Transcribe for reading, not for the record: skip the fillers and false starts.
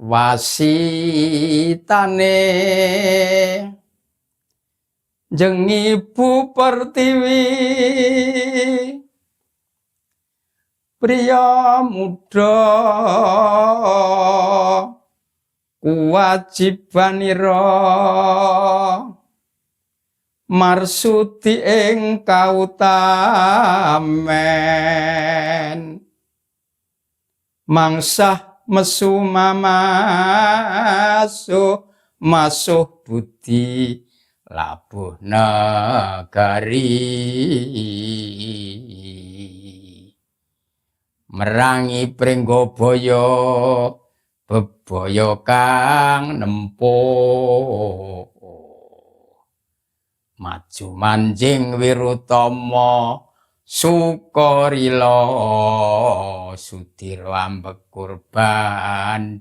Wasitane jeng Ibu Pertiwi, priya muda, kuwajibanira marsudi ing kautamen, mangsah mesu mamasuh masuh budi labuh negari, merangi Pringgabaya bebaya kang nempuh, maju manjing Wirutama sukarila sudira ambek kurban.